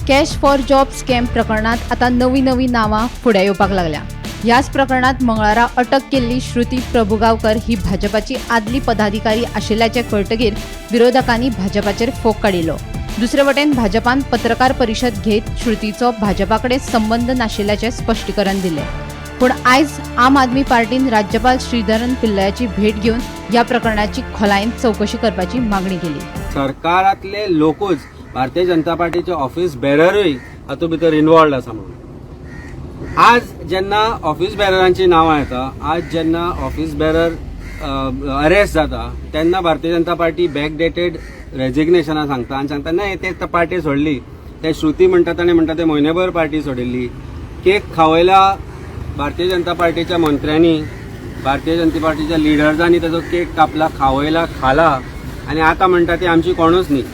Cash for job scam प्रकरणात आता नवी नवी नावां फुडें येवपाक लागल्या. ह्याच प्रकरणात मंगळारा अटक केल्ली श्रुती प्रभुगांवकर ही भाजपाची आदली पदाधिकारी आशिल्ल्याचें कळटकीर विरोधकांनी भाजपाचेर फोग काडिल्लो. दुसरे वटेन भाजपान पत्रकार परिशद घेत श्रुतीचो भाजपा कडेन संबंद नाशिल्ल्याचें स्पश्टीकरण दिलें. पूण आयज आम आदमी पार्टीन राज्यपाल श्रीधरन पिल्लयाची भेट घेवन ह्या प्रकरणाची खोलायेन चवकशी करपाची मागणी केली. सरकारांतले लोकूच, भारतीय जनता पार्टीचे ऑफिस बेररूय हातूंत भितर इनवॉल्ड आसा म्हणून. आज जेन्ना ऑफिस बेररांची नांवां येता, आज जेन्ना ऑफिस बेरर अरेस्ट जाता, तेन्ना Bharatiya Janata party back dated रेजिग्नेशनां सांगता आनी सांगता, नाही, ते पार्टी सोडली. ते श्रुती म्हणटा, ताणें म्हणटा ते म्हयनेभर पार्टी सोडिल्ली. केक खावयला भारतीय जनता पार्टीच्या मंत्र्यांनी, भारतीय जनता पार्टीच्या लिडर्सांनी ताजो केक कापला, खावयला, खाला आनी आतां म्हणटा ती आमची कोणूच न्ही.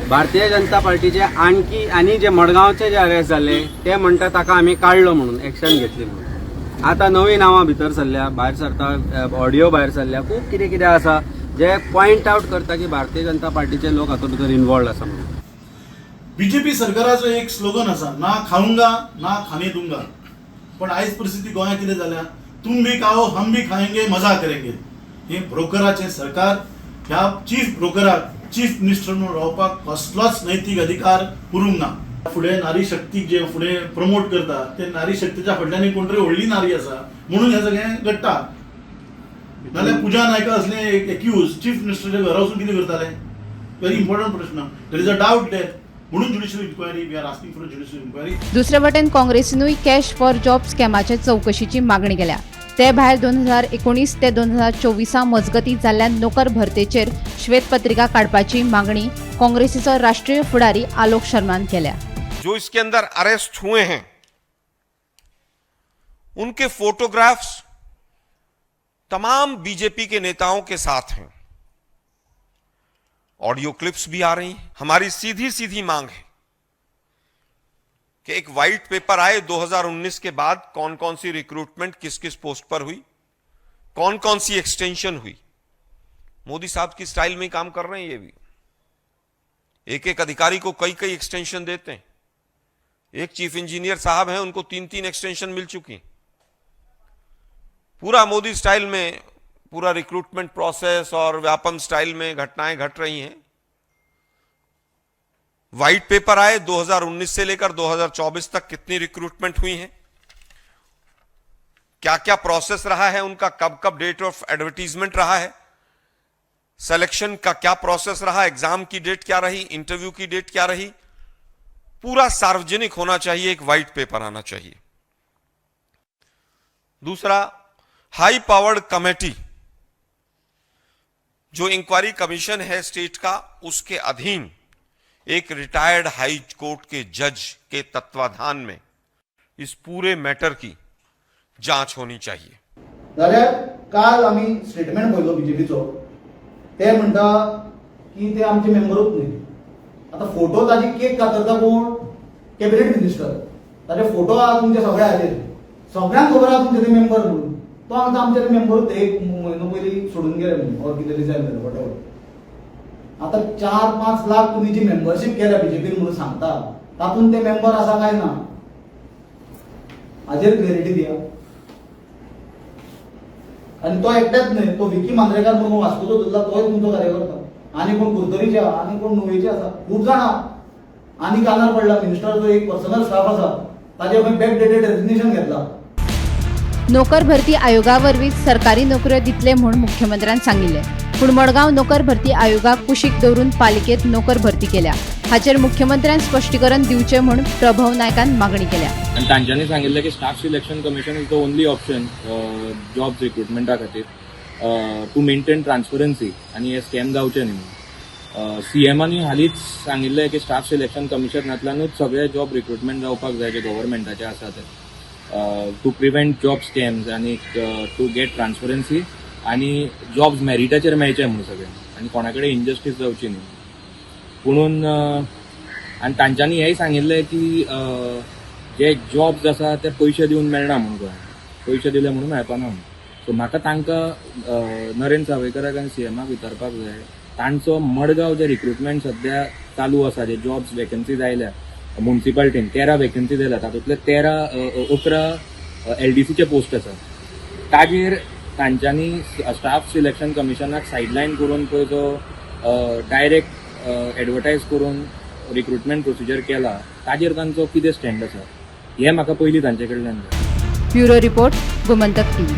भारतीय जनता पार्टीचे आणखी आनी जे मडगांवचे जे अरेस्ट जाले, ते म्हणटा ताका आमी काडलो म्हणून, एक्शन घेतली म्हणून. आतां नवी नांवां भितर सरल्या, भायर सरता, ऑडियो भायर सरल्या, खूब कितें कितें आसा जे पॉयंट आउट करता की भारतीय जनता पार्टीचे लोक हातूंत भितर इनवॉल्ड आसा म्हणून. बीजेपी सरकाराचो एक स्लोगन आसा, "ना खाऊंगा, ना खाने दूंगा." पण आयज परिस्थिती गोंयांत कितें जाल्या? "तुम भी खाओ, हम भी खाएंगे, मजा करेंगे." हे ब्रोकराचें सरकार. ह्या चीफ ब्रोकराक चीफ मिनिस्टर म्हणून रावपाक कसलोच नैतीक अधिकार उरूंक ना. फुडें नारी शक्तीक जे फुडें प्रमोट करता, ते नारी शक्तीच्या फाटल्यान एक कोण तरी व्हडली नारी आसा म्हणून हें सगळें घडटा. नाल्यार पुजा नायका असले एक एक्यूज चीफ मिनिस्टरच्या घरा वचून कितें करताले? व्हेरी इम्पॉर्टंट प्रश्न. There is a doubt there म्हणून judicial inquiry, we are asking for judicial inquiry. दुसरे वटेन काँग्रेसीनूय कॅश फॉर जॉब स्कॅमाचे चवकशीची मागणी केल्या. ते भायर 2019 ते 2024 मजगती जाल्ल्या नोकर भरतेचेर श्वेतपत्रिका काडपाची मागणी काँग्रेसीचो राष्ट्रीय फुडारी आलोक शर्मान केल्या. जो इसके अंदर अरेस्ट हुए हैं, उनके फोटोग्राफ्स तमाम बीजेपी के नेताओं के साथ हैं. ऑडियो क्लिप्स भी आ रही हैं. हमारी सीधी सीधी मांग है कि एक व्हाइट पेपर आए, 2019 के बाद कौन कौन सी रिक्रूटमेंट किस किस पोस्ट पर हुई, कौन कौन सी एक्सटेंशन हुई. मोदी साहब की स्टाइल में ही काम कर रहे हैं ये भी. एक एक अधिकारी को कई कई एक्सटेंशन देते हैं. एक चीफ इंजीनियर साहब हैं, उनको तीन तीन एक्सटेंशन मिल चुकी हैं. पूरा मोदी स्टाइल में पूरा रिक्रूटमेंट प्रोसेस और व्यापम स्टाइल में घटनाएं घट रही हैं. व्हाइट पेपर आए, 2019 से लेकर 2024 तक कितनी रिक्रूटमेंट हुई है, क्या क्या प्रोसेस रहा है उनका, कब कब डेट ऑफ एडवर्टीजमेंट रहा है, सिलेक्शन का क्या प्रोसेस रहा, एग्जाम की डेट क्या रही, इंटरव्यू की डेट क्या रही, पूरा सार्वजनिक होना चाहिए. एक व्हाइट पेपर आना चाहिए. दूसरा, हाई पावर्ड कमेटी, जो इंक्वायरी कमीशन है स्टेट का, उसके अधीन एक रिटायर्ड हाई कोर्ट के जज के तत्वाधान में इस पूरे मैटर की जांच होनी चाहिए. जाल्यार काल आमी स्टेटमेंट पळयलो बीजेपीचो. ते म्हणटा की ते आमचे मेंबरूच न्ही. आतां फोटो ताजी केक कातरता कोण? Cabinet minister. ताजे फोटो आहा तुमच्या सगळ्या हाजेर. सगळ्यांक खबर आहा तुमचे ते मेंबर म्हणून. तो आमचा, आमचे ते मेंबरूच एक म्हयनो पयलीं सोडून गेले म्हणून ऑर कितें रिजायन जालें, what ever. आतां 4-5 लाख तुमी जी मेंबरशीप केल्या बीजेपीन म्हणून सांगता, तातूंत ते मेंबर आसा काय ना, हाजेर क्लॅरिटी दिया. आणि तो एकट्याच न्हय, तो विकी मांद्रेकार म्हणून वास्कोचो धरला, तोय तुमचो कार्यकर्ता. आनी कोण कुरतरीचे आहा, आनी कोण नुवेचे आसा, खूब जाणां. आनी कानार पडला, मिनिस्टराचो एक पर्सनल स्टाफ आसा, ताजे खंय बॅक डेटेड रेजिग्नेशन घेतला. नोकर भरती आयोगा वरवीं सरकारी नोकऱ्यो दितले म्हूण मुख्यमंत्र्यान सांगिल्लें. पूण मडगांव नोकर भरती आयोगाक कुशीक दवरून पालिकेत नोकर भरती केल्या, हाचेर मुख्यमंत्र्यान स्पश्टीकरण दिवचें म्हूण प्रभव नायकान मागणी केल्या. आनी तांच्यांनी सांगिल्लें की Staff Selection Commission is the only option jobs रिक्रुटमेंटा खातीर टू मेंटेन ट्रान्सपरन्सी आनी हे स्कॅम जावचे न्ही म्हणून. सीएमानी हालींच सांगिल्लें की स्टाफ सिलेक्शन कमिशनांतल्यानूच सगळे जॉब रिक्रुटमेंट जावपाक जाय जे गव्हर्मेंटाचे आसा ते, टू प्रिव्हेंट जॉब स्कॅम्स आनी टू गेट ट्रान्सपरन्सी आनी जॉब्स मेरिटाचेर मेळचे म्हणून सगळ्यांक आनी कोणा कडेन इनजस्टीस जावची न्ही पुणून. आनी तांच्यांनी हेंय सांगिल्लें की जे जॉब्स आसा ते पयशे दिवन मेळना म्हणून, गोंयांत पयशे दिले म्हणून मेळपाना म्हणून. सो म्हाका तांकां, नरेंद्र सावयकाराक आनी सीएमाक विचारपाक जाय, तांचो मडगांव जे रिक्रुटमेंट सद्या चालू आसा, जे जॉब्स वेकन्सीज आयल्या. मुन्सिपाल्टीन 13 वेकन्सी दिल्या, तातूंतले 13 11 एलडीसीचे पोस्ट आसा. ताजेर तांच्यांनी स्टाफ सिलेक्शन कमिशनाक सायडलायन करून पळय जो डायरेक्ट एडवर्टायज करून रिक्रुटमेंट प्रोसिजर केला, ताजेर तांचो कितें स्टँड आसा हें म्हाका पयलीं तांचे कडल्यान जाय. Bureau report, Gomantak TV.